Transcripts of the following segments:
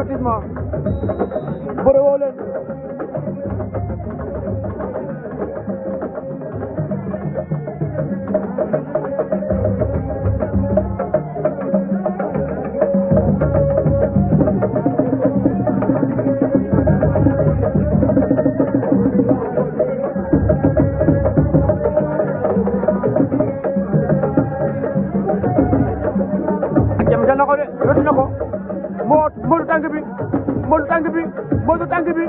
avertissement bëre woo leen jam na ko de wetu na ko Modou tànk bi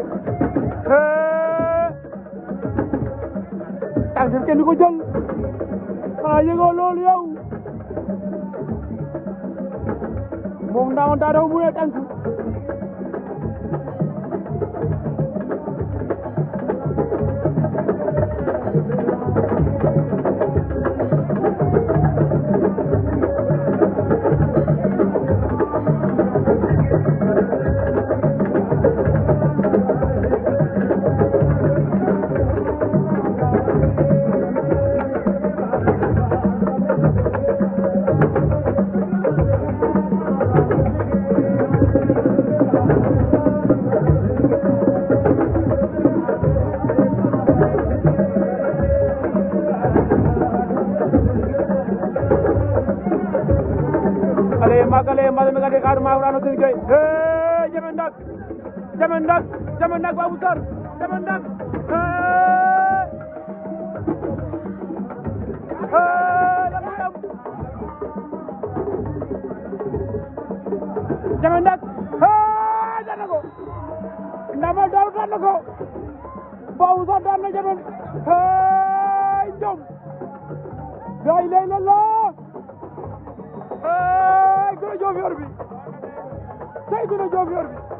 tànk bi kenn du ko jël xanaa yëgoo loolu yow moom ndaaman daa daw mu ne tànk magale magade kaar ma wurano tin kay jame ndak Babou Sarr jame ndak daan na ko ndamal daal daan na ko Babou Sarr daan na jame jom lay la Guna Diofior bi tey Guna Diofior bi